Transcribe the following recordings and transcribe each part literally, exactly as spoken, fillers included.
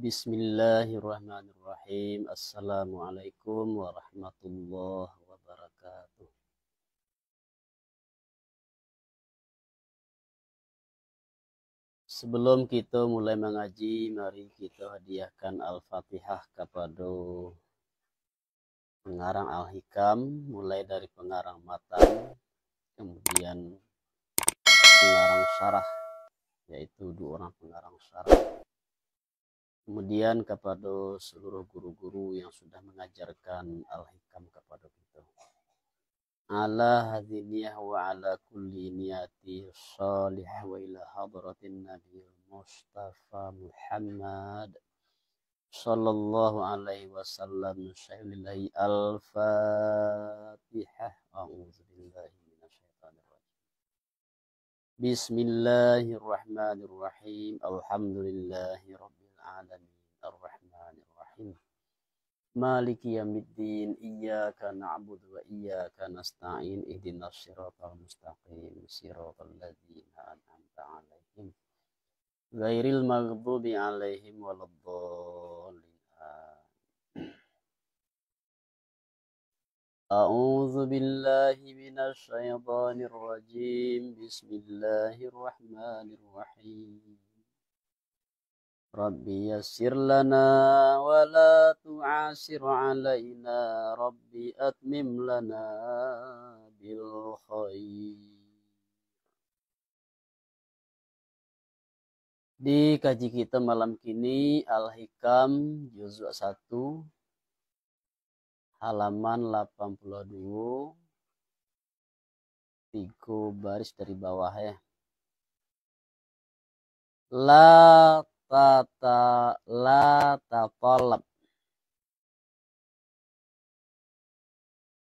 Bismillahirrahmanirrahim. Assalamualaikum warahmatullahi wabarakatuh. Sebelum kito mulai mangaji, mari kito hadiahkan Al-Fatihah kapado pengarang Al-Hikam, mulai dari pengarang matan, kemudian pengarang syarah, yaitu dua orang pengarang syarah. Kemudian kapado seluruh guru-guru yang sudah mengajarkan Al-Hikam kapado kito. Ala hadhihi niyah wa ala kulli niyati shalihah wa ila hadratin Nabi Mustafa Muhammad sallallahu alaihi wasallam syai'un lillahi. Al-Fatihah. A'udzubillahi minasyaitonirrajim. Bismillahirrahmanirrahim. Alhamdulillahirabbil alamin. Arrahmanirrahim. Maliki yaumiddin. Iyyaka na'budu wa iyyaka nasta'in. Ihdinas siratal mustaqim. Siratal ladzina an'amta 'alaihim. Ghairil maghdubi 'alaihim waladdallin. Amin. A'udzu billahi minasy syaithanir rajim. Bismillahirrahmanirrahim. Rabbi yassir lana wa la tu'assir 'alaina. Rabbi atmim lana bil khair. Di kaji kito malam kini, Al-Hikam, juzuk satu, halaman lapan puluh dua, tigo baris dari bawah, ya. La tata-, la tatalab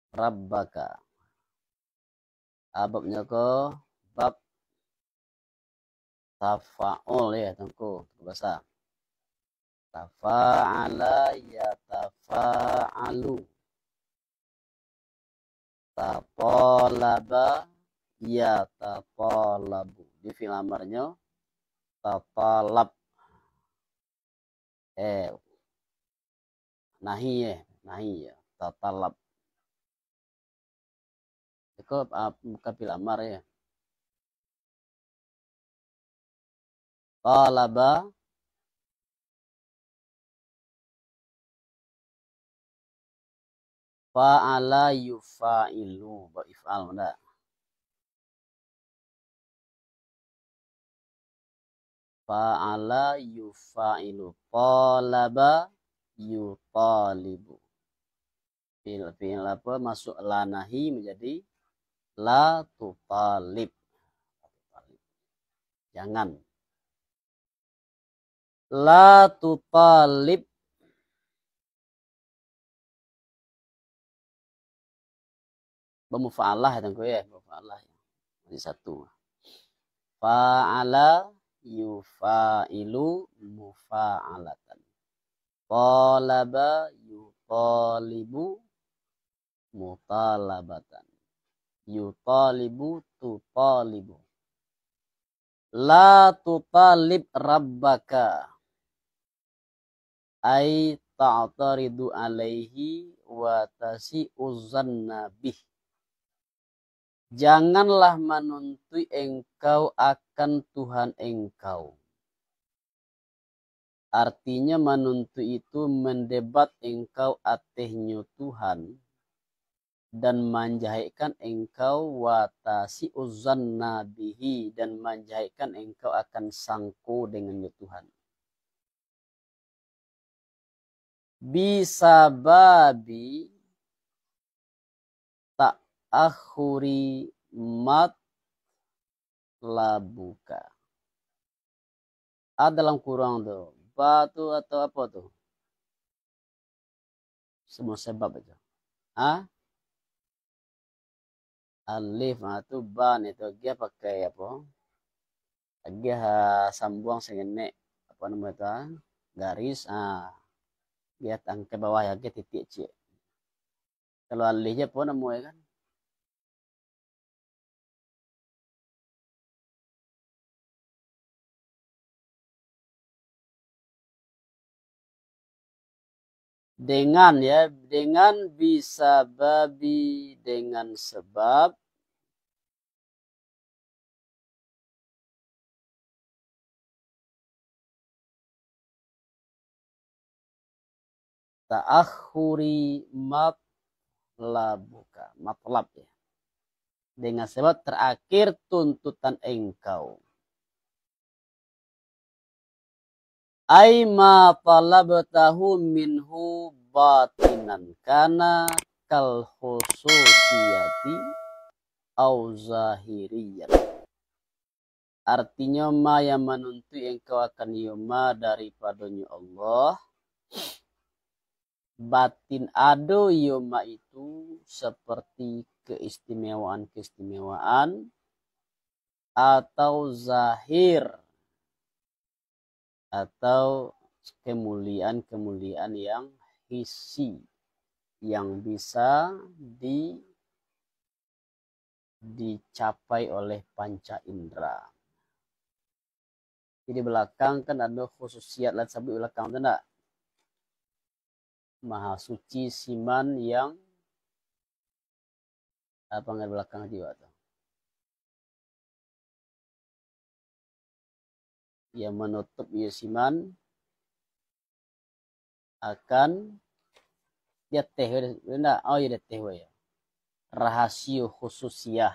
rabbaka. Ah, babnyo ko bab tafa'ul, ya, tangko, tangko basa. Tafa'ala yatafa'alu. Tatalaba yatatalabu. Di fi'il amarnyo tatalab. Eh, nahi, eh, nahi, ya, tatalab. Iko, ah, bukan fi'il amar, ya. Talaba, fa'ala yufa'ilu, ba if'al ndak? Fa'ala yufa'ilu, talaba yutalibu. Fi'il, fi'il apa, masuk la nahi manjadi la tutalib. Jangan. La tutalib. Bamufa'alah tangko, ya, bamufa'alah. Jadi satu. Fa'ala yufa'ilu mufa'alatan. Talaba yutalibu mutalabatan. Yutalibu tutalibu. La tutalib rabbaka. Ai ta'taridu alaihi wa tasi'u zanna bih. Janganlah manuntuik engkau akan Tuhan engkau. Artinyo, manuntuik itu mendebat engkau atehnyo Tuhan, dan manjahekkan engkau, wa tasi'u zanna bihi, dan manjahekkan engkau akan sangko dengannyo Tuhan. Bisababi ta'akhuri matlabuka. A dalam kurung tu, ba tu atau apo tu? Samo sabab ajo. Ha? Alif, ha, tu ba ni tu, agiah pakai apo? Agiah, ha, sambuang sangenek, apo namo tu, ha? Garis, ha. Agiah tangkai bawah, agiah titik ciek. Kalau alih je, apo namo e kan? Dengan, ya, dengan bisababi, dengan sebab. Ta'akhuri matlabuka, matlab, ya. Dengan sebab terakhir tuntutan engkau. Ai ma talabtahu minhu batinan kana kal khususiyati au zahiriyan. Artinyo, ma yang manuntuik engkau akan iyo ma daripadonyo Allah, batin ado iyo ma itu seperti keistimewaan-keistimewaan, atau zahir, atau kemuliaan-kemuliaan yang hissi, yang bisa di-, dicapai oleh panca indera. Jadi, di belakang kan ado khususiat lah, sabuik belakang tu ndak? Maha suci siman yang, apa ngai belakang jiwa tu? Yang manutup iyo siman akan di ateh, ndak? Oh, iyo, di ateh, yo. Rahasio khususiah.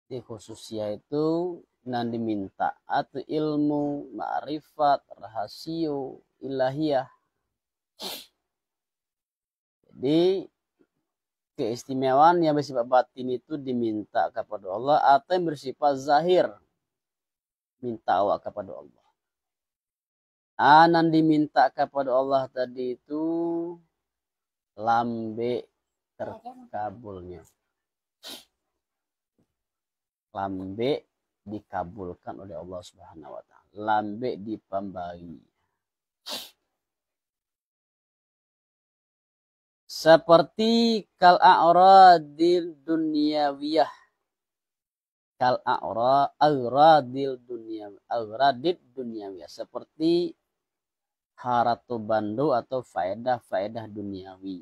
Di khususiah itu nan diminta, atau ilmu, makrifat, rahasio, ilahiyah. Jadi, keistimewaan yang bersifat batin itu diminta kepada Allah, atau yang bersifat zahir, minta awak kepada Allah. Ah, nan diminta kepada Allah tadi itu lambek terkabulnya. Lambek dikabulkan oleh Allah Subhanahu wa Ta'ala. Lambek dipambari. Seperti kal a'radil dunyawiyah. Kal a'ra-, a'radil dunya-, a'radid dunyawiyah. Seperti harato bando atau faedah-faedah duniawi.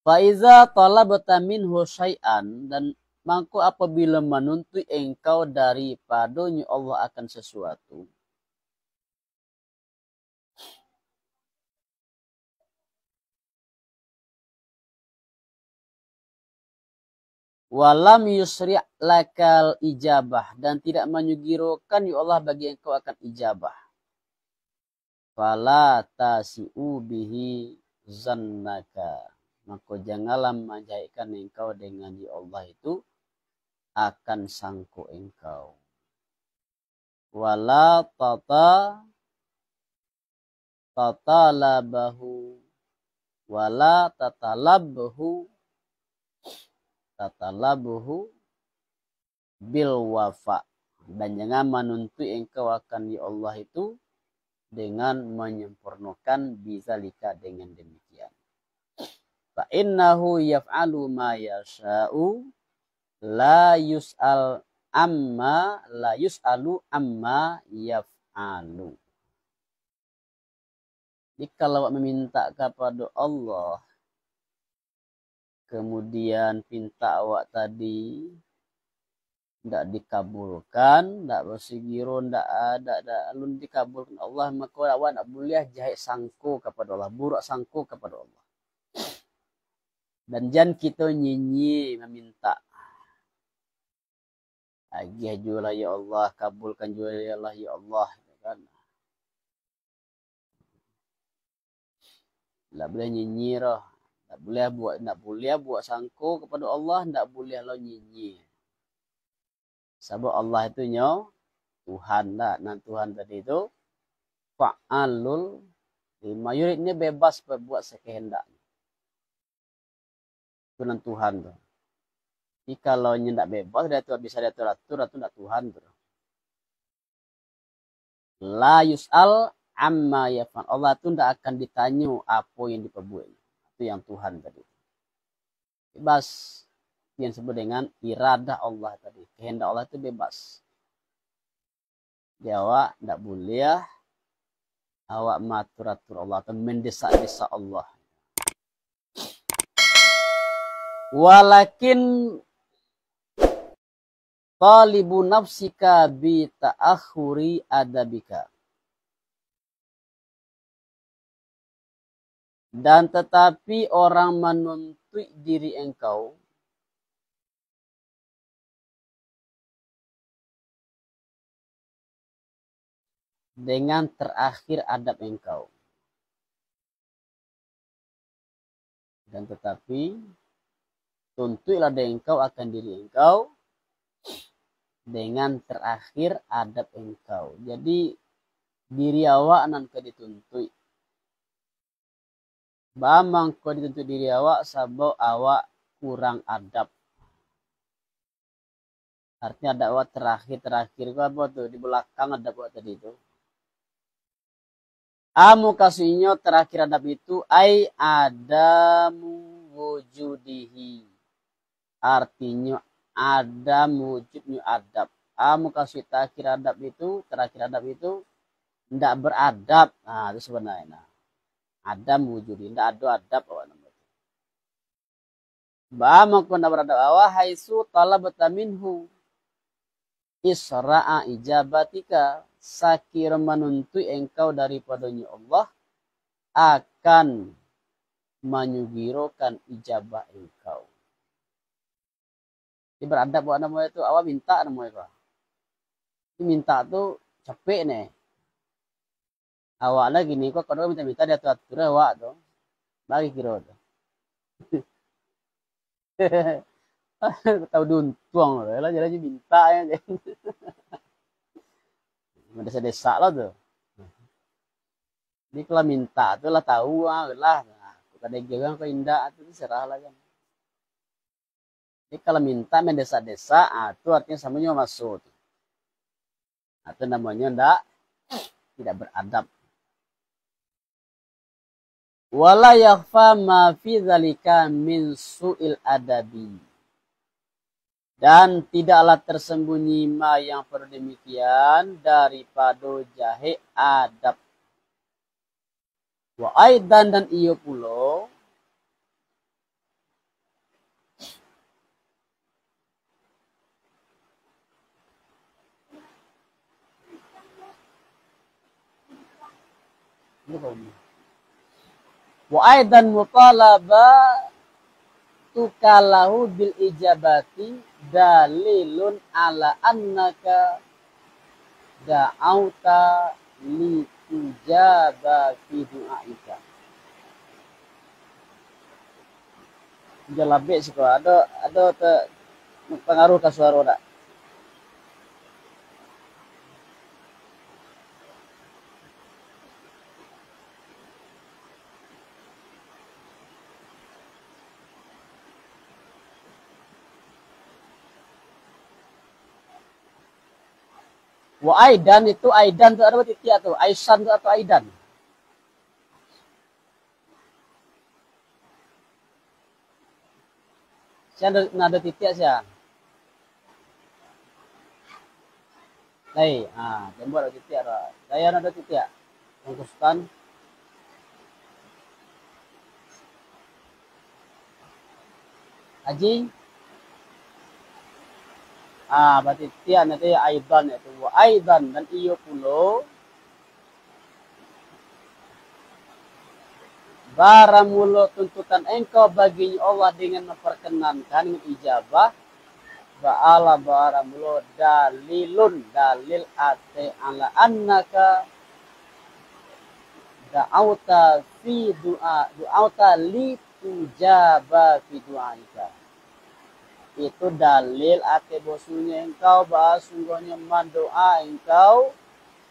Fa iza talabta minhu syai'an, dan mangko apabila manuntuik engkau daripadonyo Allah akan sesuatu, walam yusri' lakal ijabah, dan tidak manyugirokan, ya Allah, bagi engkau akan ijabah. Fala tasi'u bihi zannaka. Mako, janganlah manjahekkan engkau dengan, ya Allah, itu akan sangko engkau. Wala tata-, tatalabahu, wala tatalabhu, tatalabhu bil wafa. Dan jangan manuntuik engkau akan, ya Allah, itu dengan menyempurnakan bizalika, dengan demikian. Fa innahu yaf'alu ma yasha'u, la yus'al amma, la yus'alu amma yaf'alu. Jadi, kalau awak maminta kapado Allah, kamudian pinta awak tadi ndak dikabulkan, ndak basigiro, ndak, ndak, ndak alun dikabulkan Allah, mako awak ndak buliah jahek sangko kapado Allah, buruak sangko kapado Allah. Dan jan kito nyinyia maminta. Agiah juolah, ya Allah, kabulkan juolah, ya Allah, gitu kan. Ndak buliah nyinyia doh. Ndak buliah buruak, ndak buliah buruak sangko kapado Allah, ndak buliah lo nyinyia. Sabab Allah itu nyo Tuhan, dak? Nan Tuhan tadi tu fa'alul lima yurid, nyo bebas berbuat sekehendaknya. Itu nan Tuhan tu. Jadi, kalau nyo ndak bebas, diatur, bisa diatur-atur, itu ndak Tuhan tu. La yus'al amma yaf'al. Allah tu ndak akan ditanyo apo yang dipabuek. Itu yang Tuhan tadi. Bebas. Yang disebut dengan iradah Allah tadi. Kehendak Allah itu bebas. Di awak ndak buliah awak maatur-atur Allah atau mandesak-desak Allah. Walakin talibu nafsika bi ta'akhuri adabika. Dan tetapi orang manuntuik diri engkau dengan terakhir adab engkau. Dan tetapi, tuntuiklah dek engkau akan diri engkau dengan terakhir adab engkau. Jadi, diri awak nan ka dituntuik. Baa mangko dituntuik diri awak, sabab awak kurang adab. Artinya adab awak terakhir-terakhir ko apo tu? Di balakang adab awak tadi tu. A mukasuiknyo terakhir adab itu, ai adamu wujudihi. Artinyo, adam wujudnyo adab. A mukasuik terakhir adab itu, terakhir adab itu, ndak beradab. Nah, itu sebenarnya. Nah, adam wujudi, ndak ado adab awak namo itu. Baa mangko ndak beradab awak, haitsu talabta minhu isra'a ijabatika, sakiro manuntuik engkau daripadonyo Allah akan manyugirokan ijabah engkau. Jadi beradab awak namo itu, awak mintak namo itu. Jadi mintak tu capek neh. Awak lah kini ko, kalau minta-minta diatur-atur awak tu. Bagi kiro tu. Tahu diuntuang tu lah, jalan je minta ya. Mendesak-desak lah tu. Jadi kalau minta tu lah tahu ah, lah. Nah, kada gai urang ko indak tu, serah lah kan. Jadi kalau minta mendesak-desak, ah, tu artinya samonyo maso tu. Ah, tu namonyo ndak, tidak beradab. Wala yakhfa ma fi dzalika min su'il adabi. Dan tidaklah tersembunyi ma yang perlu demikian daripado jahek adab. Wa aidan, dan iyo pulo, wa aidan mutalabatuka lahu bil ijabati dalilun ala annaka da'auta litujaba fi du'aika. Jalabek siko, ado, ado te-, pangaruh ka suaro dak? Wa aidan itu, aidan tu ado batitiak tu, aisan tu atau aidan? Sia ado, nado titiak sia. Lai, ah, tembok ado titiak ado. Dayan ado titiak. Bungkusan. Haji. Ah, batitiak nanti aidan itu. Wa aidan, dan iyo pulo, baramulo tuntutan engkau baginyo Allah dengan memperkenankan, dengan ijabah, ba'ala baramulo dalilun, dalil ate ala annaka da'auta fi du'a, da'auta li tujaba fi du'aika. Itu dalil ate bosunyo engkau, bahwa sungguhnyo mandoa engkau,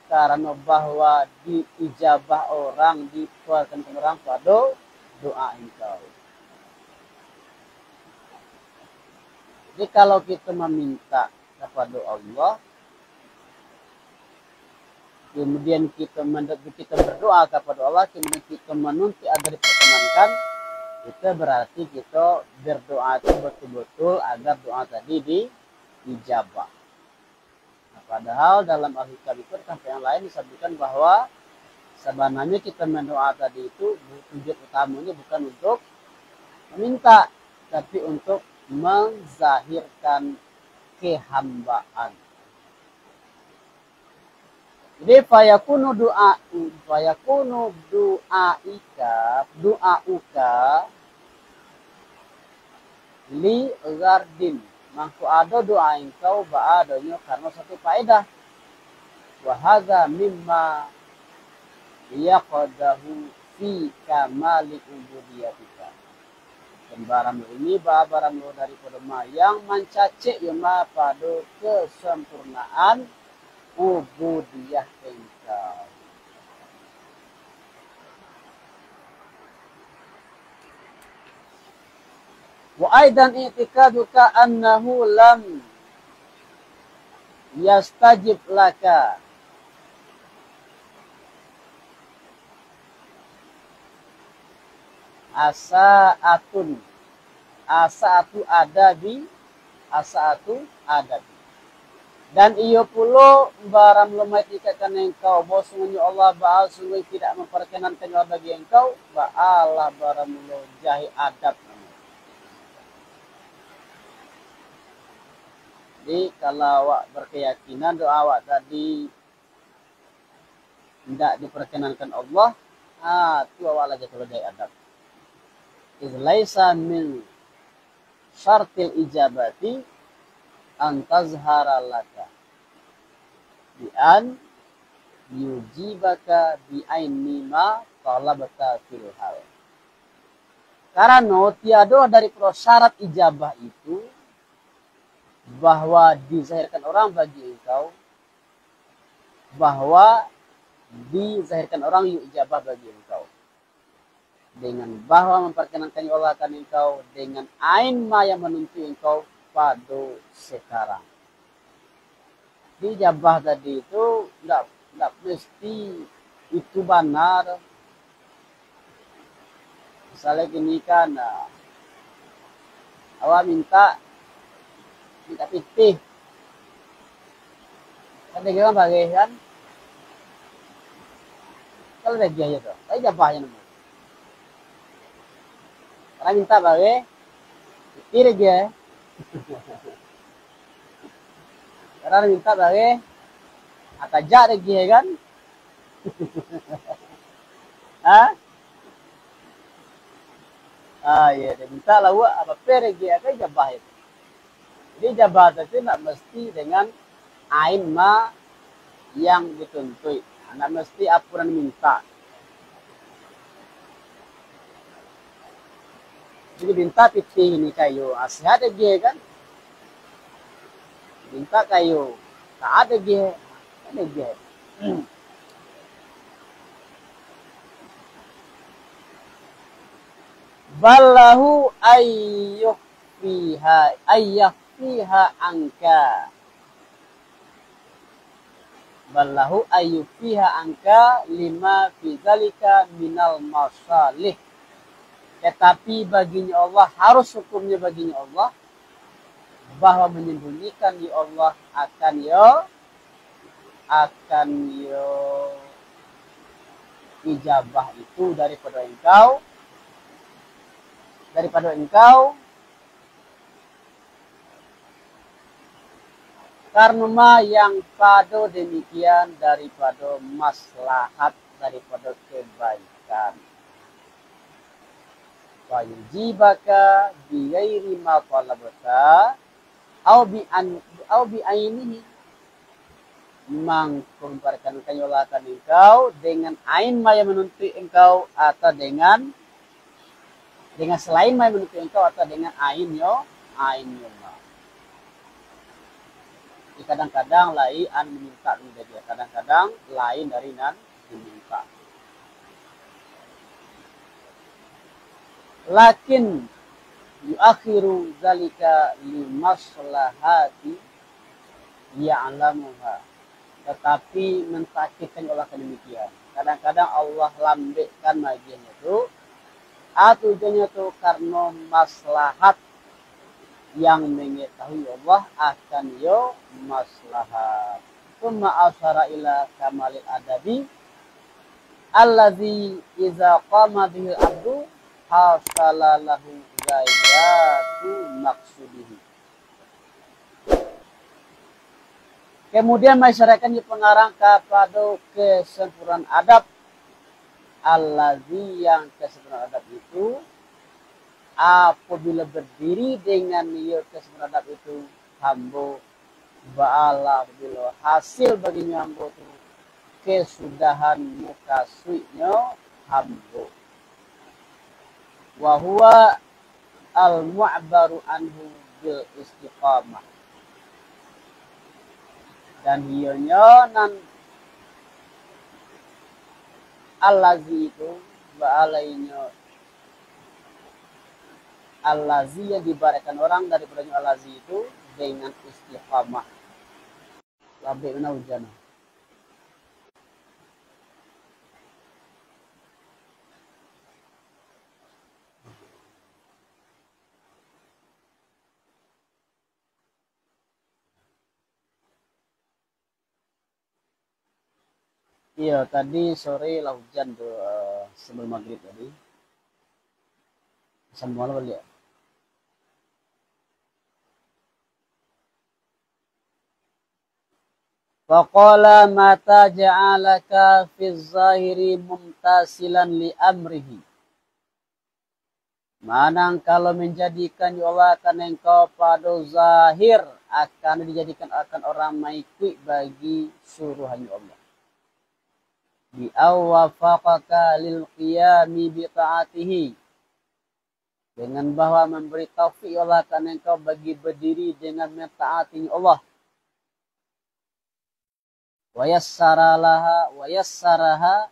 karano bahwa diijabah orang, diperkenankan orang pado doa engkau. Jadi, kalau kito maminta kapado Allah, kemudian kito mende-, kito berdoa kapado Allah, kemudian kito manuntuik agar diperkenankan, itu berarti kito berdoa itu betul-betul agar doa tadi di-, dijabah. Nah, Padahal dalam Al-Hikam itu, di tempat yang lain disebutkan bahwa sebenarnya kita mendoa tadi itu bu-, tujuan utamanya bukan untuk meminta, tapi untuk menzahirkan kehambaan. Jadi, fayakunu du'a, fayakunu du'aika, du'auka li ghardin. Mangko ado doa engkau baa adonyo karano satu faedah. Wa hadza mimma yaqdahu fi kamali ubudiyatika. Dan barang ini ba-, barang daripado ma yang mancacek yo ma pado kesempurnaan ubudiyah engkau. Wa aidan i'tikaduka annahu lam yastajib laka. Asaatun, asaatu adabi, asaatu adabi. Dan iyo pulo, barang lumai tingkatkan engkau, bahwasungguhnyo Allah Ba'al sungguh tidak memperkenankan Allah bagi engkau, baalah barang mulo jahek adab. Jadi, kalau awak berkeyakinan doa awak tadi indak diperkenankan Allah, ha, tu awak lah jatuh lah jahek adab. Iz laisa min syartil ijabati an tazhara laka bi an yujibaka bi aini ma talabta fil hal. Karano tiado dari syarat ijabah itu bahwa dizahirkan orang bagi engkau, bahwa dizahirkan orang yo ijabah bagi engkau. Dengan bahwa memperkenankan Allah akan engkau, dengan ain ma yang menuntut engkau pado sekarang. Di ijabah tadi tu ndak, ndak mesti itu bana. Misalnya gini kan, ah, awak minta, minta pitih. Kan dia kan bareh kan? Kalau dagiah aja tu, tapi ijabah aja namo. Karena minta bareh, pitih dagiah. Karena minta bareh, atajak dagiah kan? Ha? Ah, iya, dia minta lauak, apa pe dagiah, kan ijabah itu. Jadi, ijabah tadi ndak mesti dengan ain ma yang dituntuik. Ndak mesti apo nan minta. Jadi, minta pitih ini kayo, ah, sehat aja kan? Minta kayo, taat aja, kan aja. Ballahu ayyukhfiha, ayyukhfiha anka. Ballahu ayyukhfiha anka lima fi zalika minal masalih. Tetapi baginya Allah, harus hukumnya baginya Allah, bahwa menyembunyikan ya Allah akan yo, akan yo ijabah itu daripada engkau, daripada engkau, karena ma yang pado demikian daripada maslahat, daripada kebaikan. Fayujibaka bighairi ma talabta, au bi an-, au bi ainihi. Mangko memperkenankan Allah akan engkau dengan ain ma yang menuntut engkau, atau dengan, dengan selain ma yang menuntut engkau, atau dengan ain yo, ain yo ma. Jadi, kadang-kadang lain meminta, kadang-kadang lain dari nan diminta. Lakin yuakhiru zalika limaslahati ya'lamuha. Tetapi mentakhirkan Allah akan demikian. Kadang-kadang Allah lambekkan magiahnyo tu, ah, tujuannyo tu karena maslahat yang mengetahui Allah akan yo maslahat. Tsumma asyara ila kamalil adabi, allazi iza qama bihil abdu hasala lahu ghayatu maqsudihi. Kemudian maisarahkan di pangarang kapado kesempurnaan adab, allazi yang kesempurnaan adab itu, apabila berdiri dengan iyo kesempurnaan adab itu, hambo baalah bilo hasil baginyo hambo tu kesudahan mukasuiknyo hambo. Wa huwa al-mu'baru anhu bil istiqamah. Dan iyonyo nan allazi itu, baalaihnyo allazi yang diibaratkan orang daripadanya allazi itu dengan istiqamah. Labek bana ujan. Iyo, tadi sore lah ujan tu, eh, sebelum maghrib tadi. Sambung lah baliak. Faqala mata ja'alaka fi zahiri mumtasilan li amrihi. Manang kalau manjadikan yo Allah akan engkau pado zahir, akan dijadikan akan orang maikuik bagi suruhan yo Allah. Bi awwafaqaka lil qiyami bi ta'atihi. Dengan bahwa memberi taufik yo Allah akan engkau bagi berdiri dengan mentaati Allah. Wa yassara laha, wa yassaraha,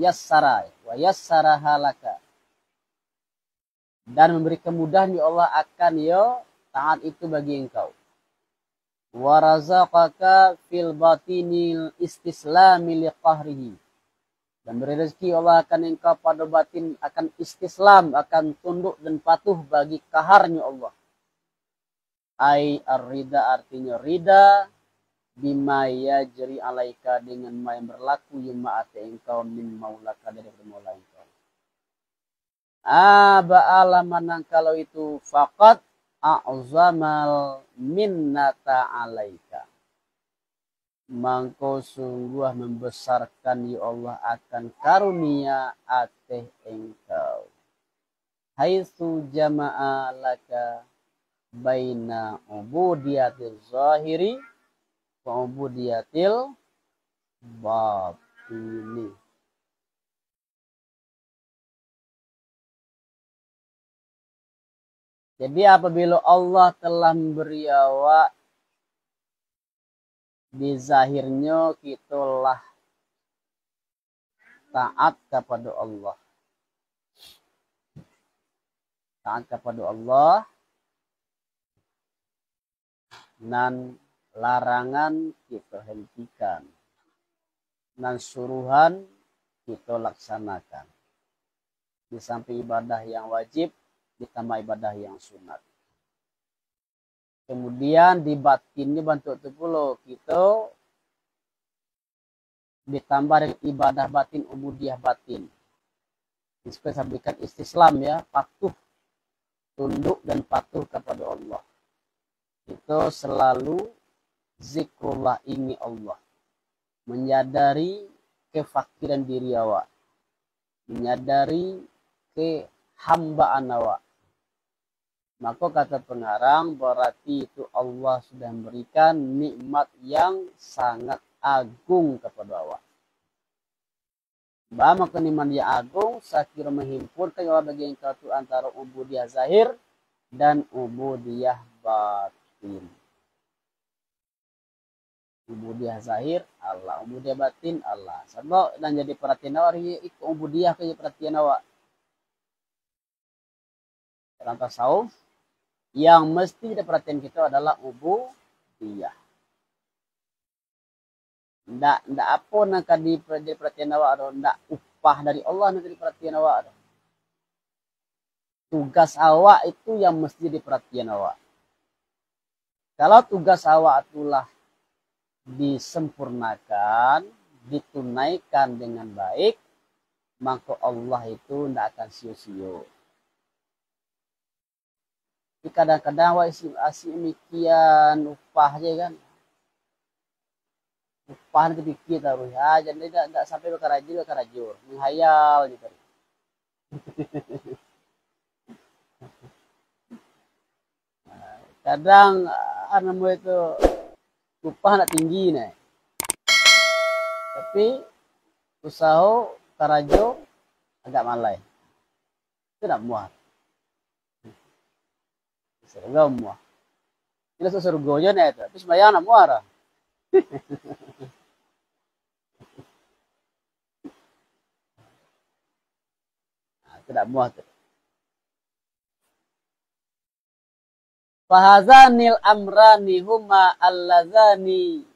yassara, wa yassaraha laka. Dan memberi kemudahan yo Allah akan yo taat itu bagi engkau. Wa razaqaka fil batinil istislami li qahrihi. Dan beri rezeki Allah akan engkau pado batin akan istislam, akan tunduk dan patuh bagi kaharnyo Allah. Ai ar-rida artinyo rida, bima yajri alaika dengan ma yang berlaku yo ma ateh engkau min maulaka daripada maula engkau. Aba alam manang kalau itu faqad a'zamal minnata alaika. Mangko sungguah membesarkan yo Allah akan karunia ateh engkau. Haitsu jama'a laka baina ubudiyatiz zahiri wa ubudiyatil batini. Jadi, apabila Allah telah memberi awak, di zahirnyo kito lah taat kapado Allah. Taat kapado Allah, nan larangan kito hentikan, nan suruhan kito laksanakan. Di samping ibadah yang wajib, ditambah ibadah yang sunat. Kemudian di batinnyo bantuak tu pulo, kito ditambah dengan ibadah batin, ubudiah batin. Disebutkan istislam, ya, patuh, tunduk dan patuh kepada Allah. Kito selalu zikrullah, ingat Allah, menyadari kefakiran diri awak, menyadari kehambaan awak. Mako kata pengarang, berarti itu Allah sudah memberikan nikmat yang sangat agung kepada awak. Ba mako nikmat yang agung, sakiro menghimpunkan Allah bagi engkau tu antara ubudiah zahir dan ubudiah batin. Ubudiah zahir Allah, ubudiah batin Allah. Sabab nan jadi perhatian awak, iko ubudiah ka jadi perhatian awak. Dalam tasawuf, yang mesti jadi perhatian kito adalah ubudiah. Ndak, ndak apo nan ka di, jadi perhatian awak tu, ndak upah dari Allah nan jadi perhatian awak tu. Tugas awak itu yang mesti jadi perhatian awak. Kalau tugas awak tu lah disempurnakan, ditunaikan dengan baik, mangko Allah itu ndak akan sio-sio. Tapi kadang-kadang awak isi, asik mikian upah je kan. Upah ni tapikia taruih. Ah, jadi ndak, ndak sampai bakarajo, bakarajo. Menghayal je tadi. Kadang, ah, namo itu, upah nak tinggi nai. Tapi, usaho, karajo, agak malai. Itu ndak muah. Surga muah. Jelas surga je nai tu. Tapi sembahyang ndak muah dah. Nah, itu ndak muah tu. Fahazanil amrani huma allazani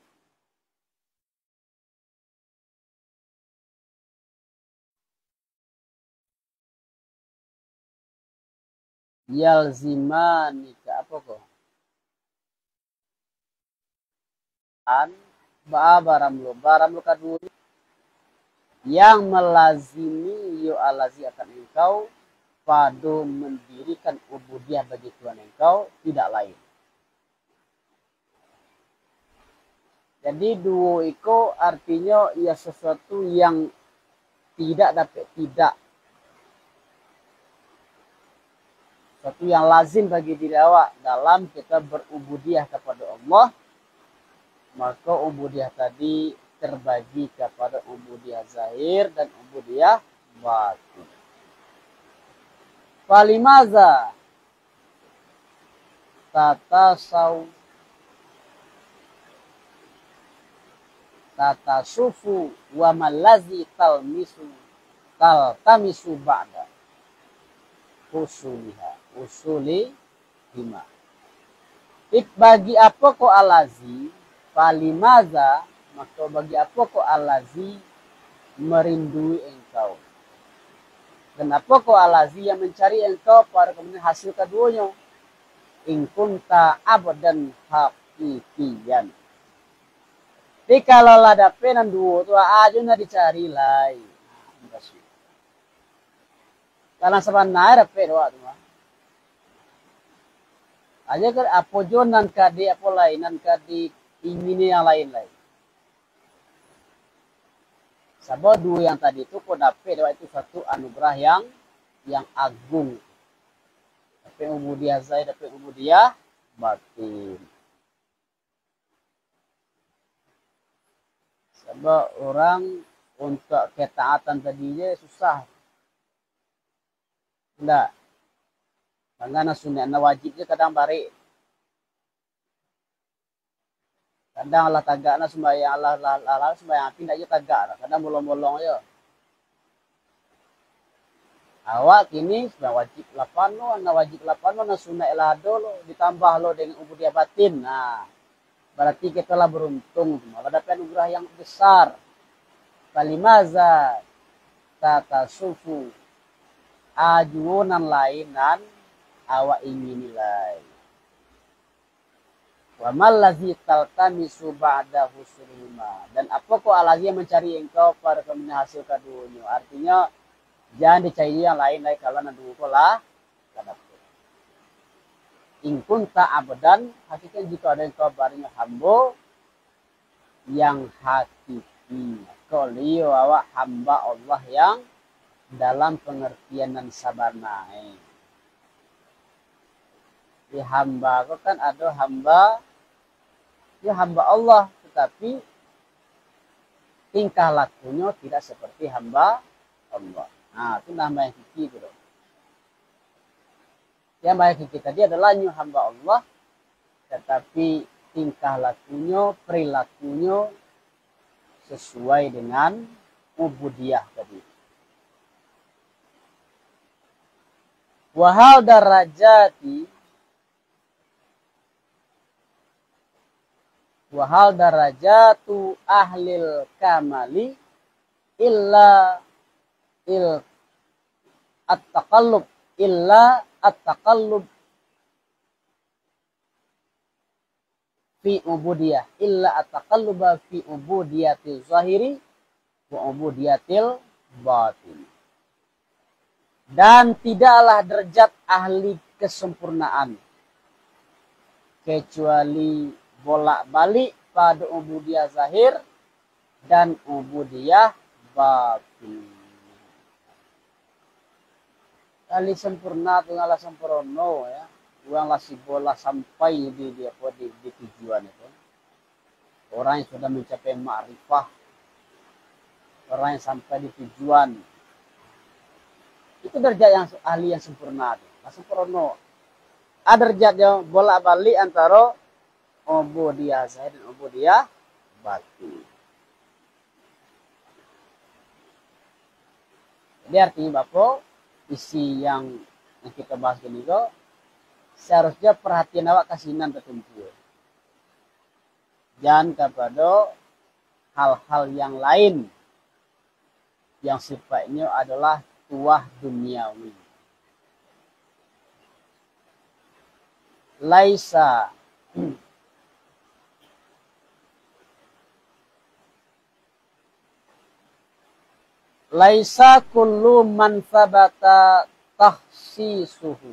yalzimani ka apa ko? An, ba-, baramlo, baramlo kaduo yang malazimi yo alazi akan engkau pado mandirikan ubudiah bagi Tuhan engkau, tidak lain. Jadi, duo iko artinyo iyo sesuatu yang tidak dapek tidak. Sesuatu yang lazim bagi diri awak dalam kita berubudiah kepada Allah, maka ubudiah tadi terbagi kepada ubudiah zahir dan ubudiah batin. Falimaza tatasau-, tatasufu wa malazi talmisu, taltamisu ba'da usuliha, usuli hima. It-, bagi apa ko alazi, falimaza, maka bagi apa ko alazi merindui engkau? Dan apa ko alazi yang mencari engkau pada kemudian hasil kaduonyo? In kunta abdan haqiqiyan. Tapi kalau lah dapek nan duo tu, ajo nan dicari lai. Kalau sabana dapek dek awak tu mah. Ajo ka, apo jo nan ka di, apo lai, nan ka diingini yang lain lai. Sabab duo yang tadi tu, kok dapek dek awak itu satu anugerah yang, yang agung. Dapek ubudiah zahir, dapek ubudiah batin. Sabab urang untuak ketaatan tadi je susah. Indak. Kadang nan sunaik, nan wajib je kadang barek. Kadang lah tagak nan sumbayang, lah, lah, lah, lah sumbayang, tapi indak je tagak doh. Kadang bolong-bolong je. Awak kini sudah wajib lapan lo, nan wajib lapan lo, nan sunaik lah ado lo, ditambah lo dengan ubudiah batin. Nah, berarti kita lah beruntung tu, malah dapat anugerah yang besar. Falimaza tatasufu, ajo nan lain nan awak ingini lai. Wa mallazi taltamisu ba'da husnihima. Dan apo ko alazi yang mancari engkau pada kemudian hasil kaduonyo? Artinyo, jan dicari yang lain lai, kalau nan duo ko lah ka dapek. In kunta abdan, hakikatnyo jikok ado engkau barinyo hambo, yang hakiki. Kok liyo awak hamba Allah yang dalam pengertian nan sabana e. Di hamba ko kan ado hamba, yo hamba Allah, tetapi tingkah lakunyo tidak seperti hamba Allah. Nah, itu nah hamba yang hakiki tu doh. Yang bahakiki tadi adalah nyo hamba Allah, tatapi tingkah lakunyo, perilakunyo sasuai dengan ubudiah tadi. Wahal darajati, wahal darajatu ahlil kamali illa il at-taqallub, illa at-taqallub fi ubudiyah, illa ataqalluba fi ubudiyatil zahiri wa ubudiyatil batin. Dan tidaklah derajat ahli kesempurnaan, kecuali bolak-balik pada ubudiyah zahir dan ubudiyah batin. Ahli sempurna tu lah sempurna, ya. Urang lah sibo lah sampai di, di apa, di, di tujuan itu. Orang yang sudah mencapai makrifah, orang yang sampai di tujuan, itu derajat yang ahli yang sempurna tu. Lah sempurna. Ah, derajat dia bolak-balik antara ubudiyah zahir dan ubudiyah batin. Jadi artinya, Bapak, isi yang, yang kita bahas ini ko, seharusnya perhatian awak ka sinan tatumpu. Jan kapado hal-hal yang lain yang sifatnyo adalah tuah duniawi. Laisa, laisa kullu man sabata takhsisuhu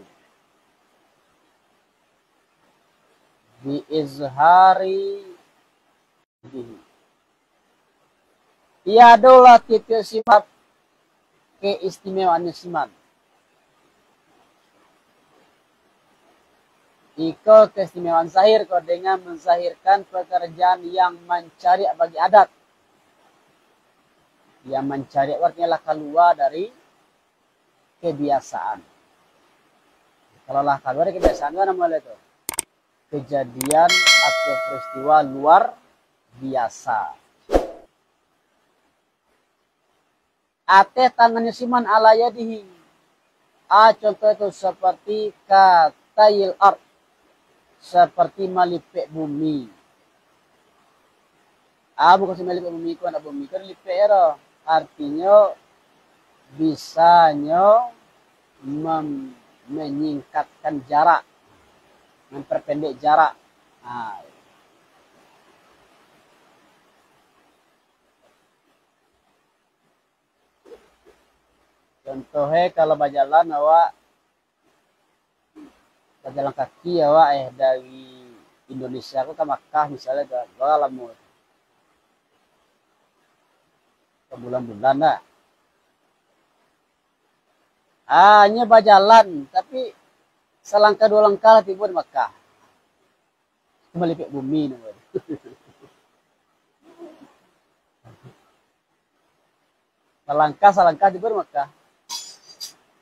bi izhari dirihi. Iyo adolah tiap-tiap sifat keistimewaannyo siman. Iko keistimewaan zahir ko dengan menzahirkan pekerjaan yang mancariak bagi adat. Yang mancariak artinya lah kalua dari kebiasaan. Kalau lah kalua dari kebiasaan, tu namo itu? Kejadian atau peristiwa luar biasa. Ateh tangannyo siman ala yadihi. A, contoh itu seperti katayil ard, seperti malipek bumi. A, bukan malipek bumi ko, anak bumi ko dilipek ero. Artinyo, bisanyo mem-, menyingkatkan jarak, memperpendek jarak. A. Contoh e, kalau bajalan awak, bajalan kaki awak e dari Indonesia ko ka Makkah misalnyo, bara lamo? Babulan-bulan dak? Ah, hanya bajalan, tapi salangkah duo langkah lah tibo di Makkah. Malipek bumi namo tu. Salangkah, salangkah tibo di Makkah.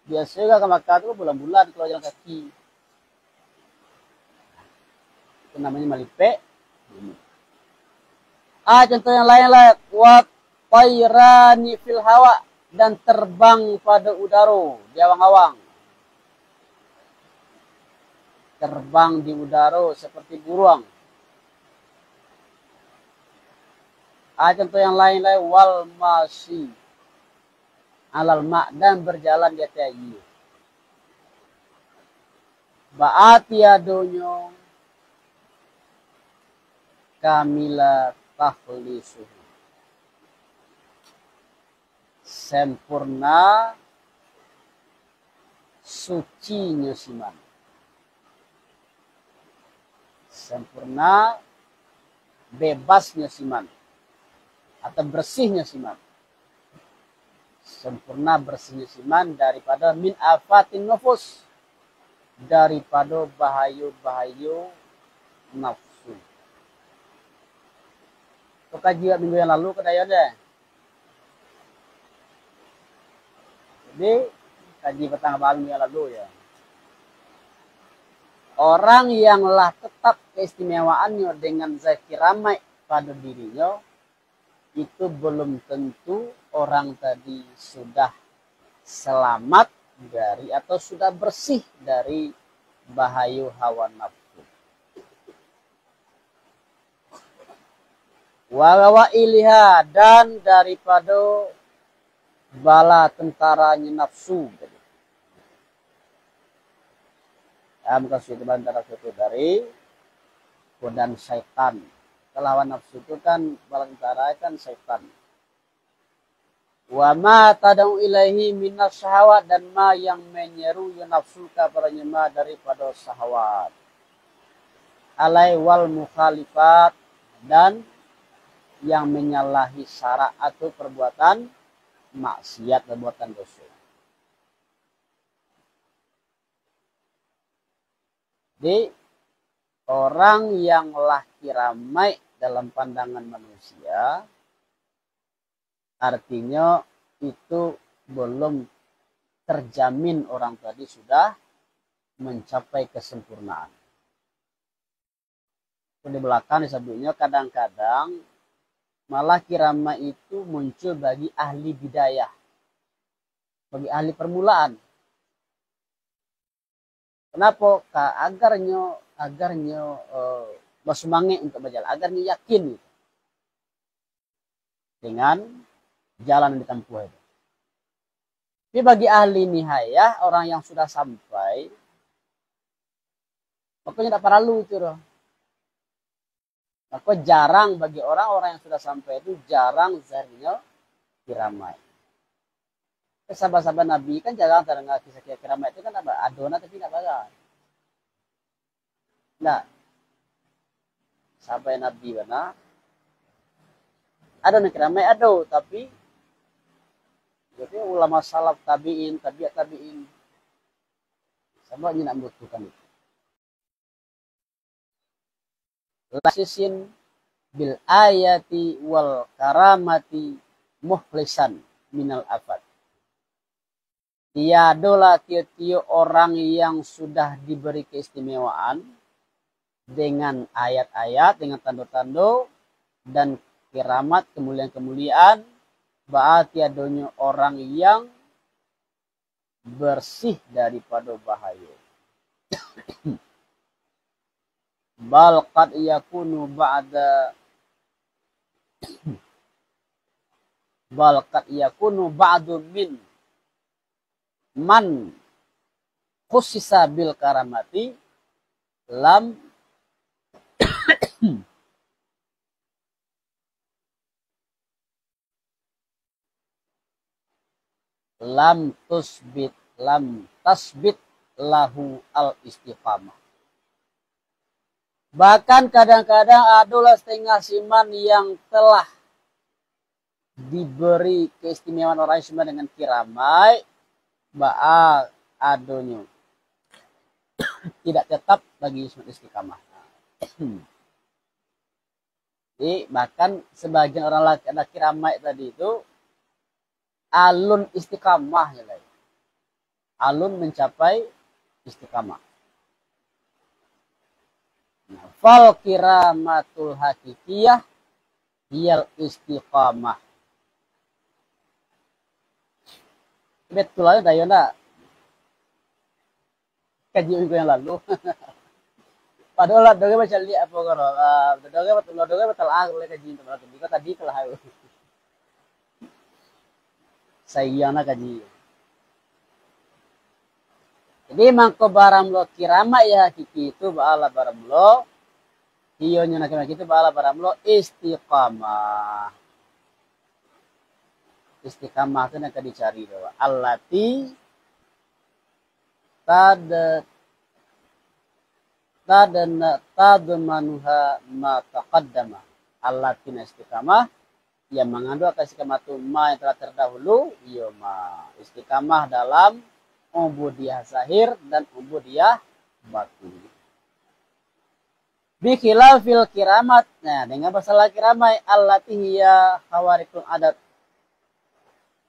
Biaso juo ka Makkah tu bulan-bulan kalau jalan kaki. Itu namonyo malipek bumi. Ah, contoh yang lain lah. Wa tairani fil hawa, dan terbang pada udaro, di awang-awang. Terbang di udaro seperti buruang. Ah, contoh yang lain lai, wal masyi alal ma, dan berjalan di ateh aia. Baa tiadonyo kamila takhlisuhu. Sempurna sucinyo siman. Sempurna bebasnyo siman. Atau bersihnyo siman. Sempurna bersihnyo siman daripado min afatin nufus. Daripado bahayo-bahayo nafsu. Tu kaji minggu yang lalu ka dayon deh. Jadi, kaji patang abang minggu yang lalu ya. Orang yang lah tetap keistimewaannyo dengan zat kiramaik pada dirinyo, itu belum tentu orang tadi sudah selamat dari atau sudah bersih dari bahayo hawa nafsu. Wa rawailiha, dan daripado bala tentaranya nafsu. Am kasuik bantara suatu dari dan syaitan. Kalau hawa nafsu itu kan bala tentara kan syaitan. Wa ma tad'u ilaihi minas syahawat, dan ma yang menyeru yo nafsu kapadonyo ma daripada syahwat. Alai wal mukhalifat, dan yang menyalahi syarak atau perbuatan maksiat, perbuatan dosa. Jadi, orang yang lah kiramaik dalam pandangan manusia, artinya itu belum terjamin orang tadi sudah mencapai kesempurnaan. Di belakang disebutnya kadang-kadang malah kiramaik itu muncul bagi ahli bidayah, bagi ahli permulaan. Kenapa? Ka-, agarnyo, agarnyo, eh, basumangaik untuk bajalan, agarnyo yakin gitu dengan jalan yang ditempuh itu. Tapi bagi ahli nihayah, orang yang sudah sampai, makanya tidak perlu itu doh. Maka jarang bagi orang-orang yang sudah sampai itu, jarang zahirnya kiramaik. Sahabat-sahabat Nabi kan jarang terdengar kisah-kisah kiramaik itu kan apa? Ado nah tapi tidak banyak. Nah, sahabat Nabi bana. Ado nah kiramaik ado, tapi jadi ulama salaf tabiin, tabiat tabiin. Sahabatnya nak membutuhkan itu. Lasisin bil ayati wal karamati mukhlisan minal afat. Tiadolah tiap-tiap orang yang sudah diberi keistimewaan dengan ayat-ayat, dengan tando-tando, dan keramat, kemuliaan-kemuliaan, baa tiadonyo orang yang bersih daripado bahayo. Bal qad yakunu ba'da, bal qad yakunu ba'du min man khussisa bil karamati lam lam tusbit, lam tasbit lahu al istiqamah. Bahkan kadang-kadang adolah setengah siman yang telah diberi keistimewaan orang siman dengan kiramai, baa adonyo tidak tetap bagi siman istiqamah. Jadi, bahkan sebagian orang laki-, laki ramaik tadi tu alun istiqamah je lai. Alun mencapai istiqamah. Nah, fal kiramatul hakikiyah hiyal istiqamah. Betul lah, Dayo, ndak? Kaji minggu yang lalu. Padahal lah, dogeng macam liak apa kau, ah, dogeng, dogeng batalaah oleh kaji untuk malam tu. Kau tadi kalah aku. Sayang lah kaji. Jadi, mangko baramulo kiramat ya hakiki itu, baalah baramulo. Iyonyo nak kiramat itu, baalah baramulo istiqamah. Istiqamah tu nak dicari tu. Allati tad-, tadna-, tadmanuha ma taqaddama. Allati na istiqamah, yang mengandung akan istiqamah tu ma yang telah terdahulu, iyo ma. Istiqamah dalam ubudiyah zahir dan ubudiyah batin. Bi khilafil kiramat, nah, dengan masalah kiramat, allati hiya khawarikul adat.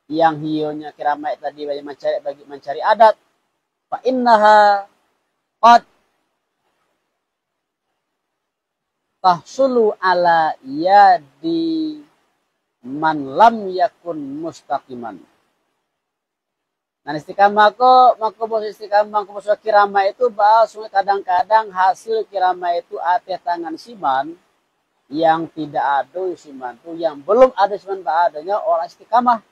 Yang hiyonyo kiramat tadi bagi mancari, bagi mancari adat. Fa innaha qad tahsulu ala yadi man lam yakun mustaqiman. Nah, istiqamah ko, mako bos istiqamah, mako bos kiramat itu, bahwa kadang-kadang hasil kiramat itu ateh tangan siman yang tidak ado siman tu, yang belum ada siman baadanya orang istiqamah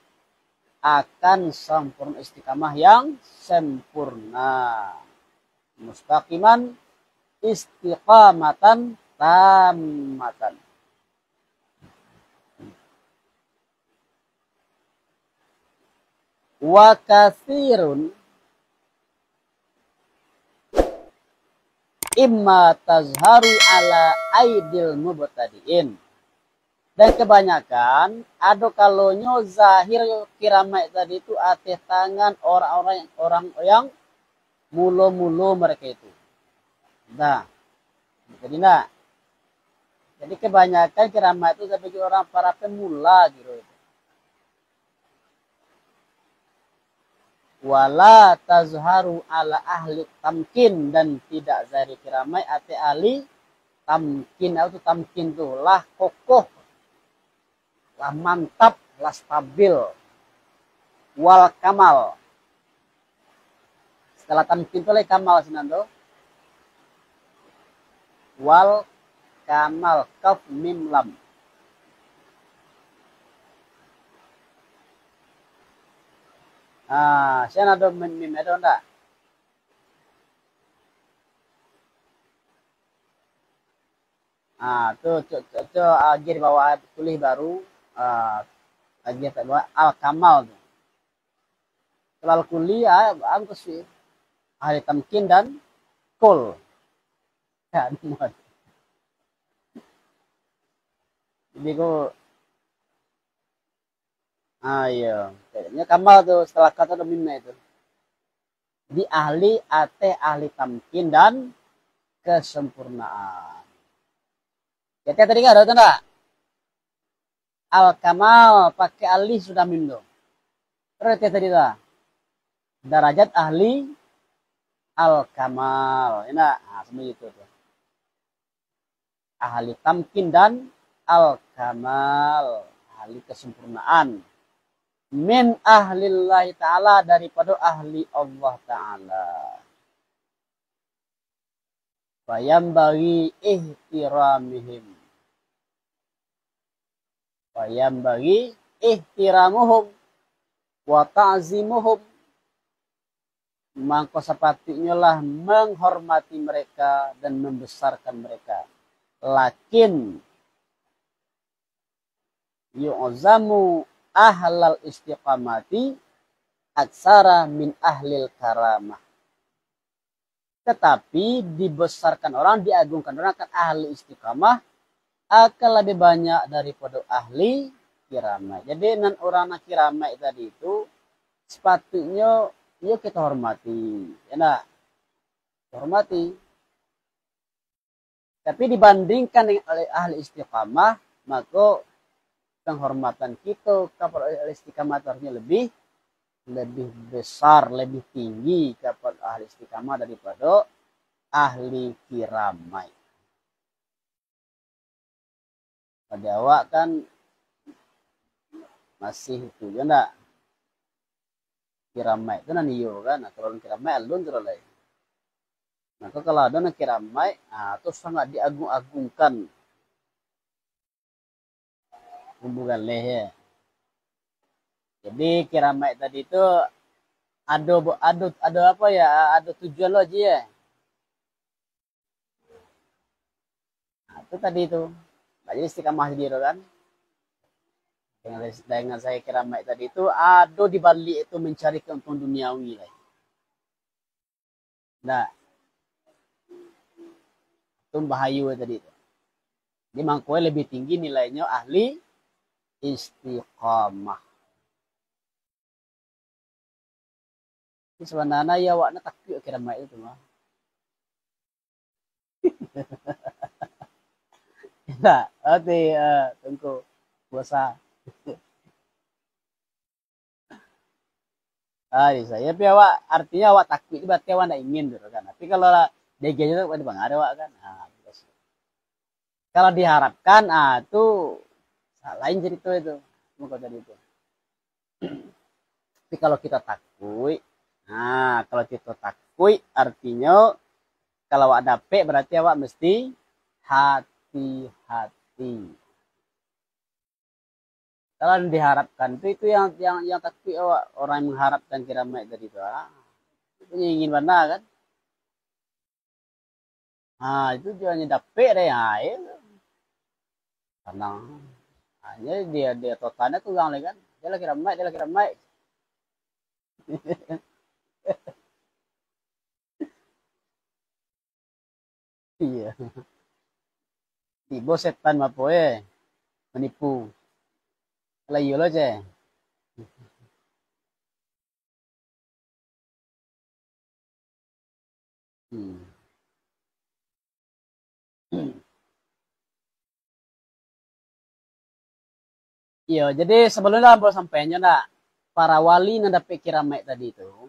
akan sempurna istiqamah yang sempurna. Mustaqiman istiqamatan tammatan. Wa katsirun imma tazharu ala aidil mubtadiin. Dan kebanyakan, ado kalonyo zahir kiramaik tadi tu ateh tangan orang-orang, orang yang mulo-mulo mereka itu. Nah, jadi nak. Jadi kebanyakan kiramaik tu sebagai orang para pemula gitu. Wala tazharu ala ahli tamkin, dan tidak zahir kiramaik ateh ahli tamkin. Apa tu tamkin tu? Lah kokoh, lah mantap, lah stabil. Wal kamal. Setelah tamkin tu lai kamal sinan tu. Wal kamal, kaf mim lam. Ah, sinan ado mim, mim ado ndak? Ah, tu, tu, tu, tu, ah, agiah di bawah tulih baru, ah, agiah tak bawah al kamal tu. Kalau al kuli, ah, angkus sih. Ahli tamkin dan kul. Kan? Jadi ko, ah, iya. Kayaknya kamal tu setelah kata tu mim itu. Di ahli ateh ahli tamkin dan kesempurnaan. Jadi tadi kan ada tu ndak? Al kamal pakai alif sudah mim tu. Berarti tadi tu. Darajat ahli al kamal. Enak. Nah, sama gitu tu. Ahli tamkin dan al kamal, ahli kesempurnaan. Min ahlillahi ta'ala, daripada ahli Allah Ta'ala. Fayambaghi ihtiramihim. Fayambaghi ihtiramuhum wa ta'zimuhum. Mangko sapatuiknyolah menghormati mereka dan membesarkan mereka. Lakin yu'zamu ahlal istiqamati aksara min ahlil karamah. Tetapi dibesarkan orang, diagungkan orang akan ahli istiqamah akan lebih banyak daripada ahli kiramaik. Jadi nan orang nan kiramaik tadi itu sepatutnyo iyo kita hormati, ya ndak? Hormati. Tapi dibandingkan dengan ahli, ahli istiqamah, mako penghormatan kita kepada ahli istiqamah itu harusnya lebih, lebih besar, lebih tinggi kepada ahli istiqamah daripada ahli kiramaik. Pada awak kan masih itu je ndak? Kiramaik tu nan iyo kan. Nah, kalau kiramaik alun tu lah lain. Maka kalau ada nan kiramaik, ah, tu sangat diagung-agungkan. Bumbu galeh ya. Jadi kiramaik tadi tu ado, ado, ado apa ya? Ado tujuan lo aja ya. Nah, itu tadi tu. Nah, jadi istiqamah sendiri tu kan. Dengan, dengan saya kiramaik tadi tu, ado di balik itu mencari keuntungan duniawi lah. Nah, itu bahayo tadi tu. Jadi mangko lebih tinggi nilainyo ahli istiqamah. Tapi sabananyo ya awak ni takuik kiramaik tu mah. Indak, ati, eh, tungku puasa. Ah, di saya, tapi awak, artinya awak takuik tu berarti awak ndak ingin tu kan. Tapi kalau lah, dia tu, ada pengaruh awak kan. Ah, kalau diharapkan, ah, tu lain cerita itu. Muka tadi itu. Tapi kalau kita takuik, nah, kalau kita takuik, artinya kalau awak dapek, berarti awak mesti hati-hati. Kalau diharapkan tu, itu yang, yang, yang takuik awak, orang yang mengharapkan kiramaik tadi tu. Ah, itu yang ingin bana kan. Ah, itu jo nyo dapek deh. Ah, iyo. Tanang. Ah, nyo dia, dia totanyo tu urang lai kan. Dia lah kiramaik, dia lah kiramaik. Iyo. Tibo setan apo, eh, manipu. Lah iyo lo, ceh. Hmm. Iyo, jadi sabalun lah ambo sampaian nyo ndak, para wali nan dapek kiramaik tadi tu,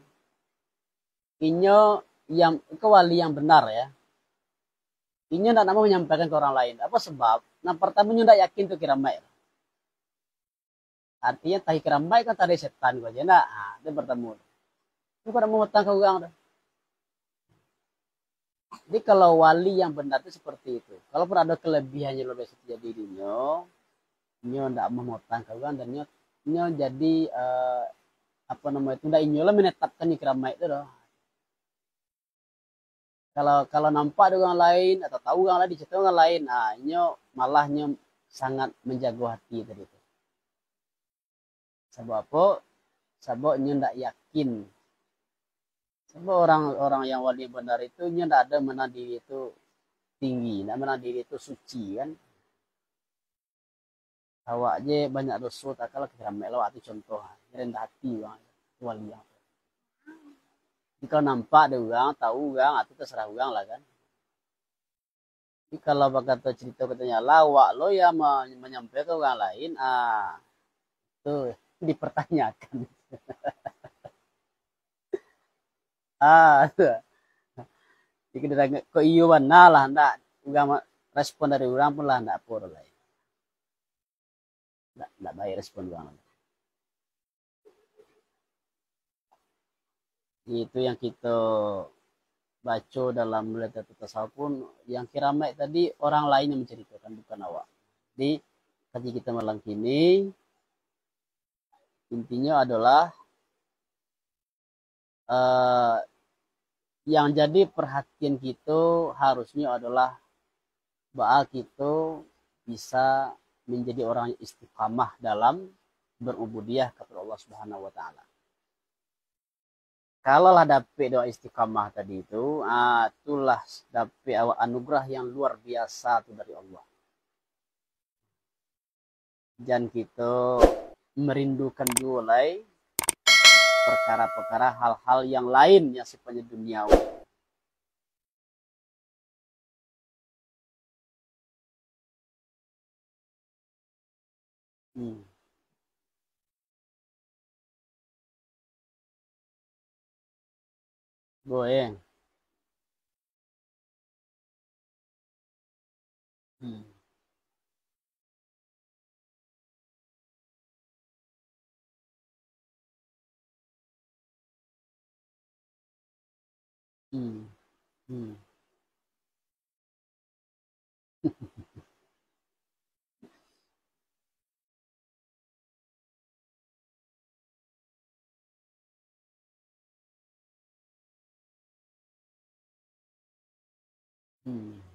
inyo yang, ke wali yang benar ya, inyo ndak namuah manyampaikan ka urang lain. Apo sabab? Nan partamo, inyo ndak yakin tu kiramaik. Artinyo, tahi kiramaik kan tahi setan ko aja, ndak? Ha, itu partamo. Itu kada mau hutang ka urang tu. Jadi, kalau wali yang benar tu seperti itu. Kalaupun ada kelebihannyo luar biasa terjadi di inyo, inyo ndak mau hutang ka urang dan inyo, inyo jadi, eh, apa namanya itu, ndak inyo lah menetapkan kiramaik tu doh. Kalau, kalau nampak di urang lain, atau tahu urang lain, diceritakan urang lain, ah, inyo malah inyo sangat manjago hati tadi tu. Sabab apo? Sabab inyo ndak yakin. Sabab orang, orang yang wali benar itu, inyo ndak ada mandang diri itu tinggi, ndak mandang diri itu suci, kan. Awak je banyak doso, tak kalah kiramaik lah awak tu, contoh, rendah hati urang, wali yang. Jika nampak dek urang, tahu urang, ah, tu terserah urang lah, kan. Tapi kalau bakato cerita katonyo lah, awak lo yang ma-, manyampaikan ka urang lain, ah, tu dipertanyakan. Ah, tu. Jika didangar, kok iyo bana lah, ndak, urang ma-, respon dari urang pun lah ndak apo doh lai. Ndak, ndak baik respon urang. Itu yang kita baco dalam literatur tasawuf pun, yang kiramaik tadi orang lain yang menceritakan, bukan awak. Jadi, kaji kita malam kini, intinya adalah, eh, yang jadi perhatian kita harusnya adalah baa kita bisa menjadi orang yang istiqamah dalam berubudiyah kepada Allah Subhanahu wa Ta'ala. Kalau lah dapik doa istiqamah tadi tu, ah, tu lah dapik awak anugerah yang luar biasa tu dari Allah. Jan kito merindukan juo lai perkara-perkara, hal-hal yang lain yang sifatnya duniawi. Hmm. Boleh. Hmm. Hmm. Hmm. Hmm.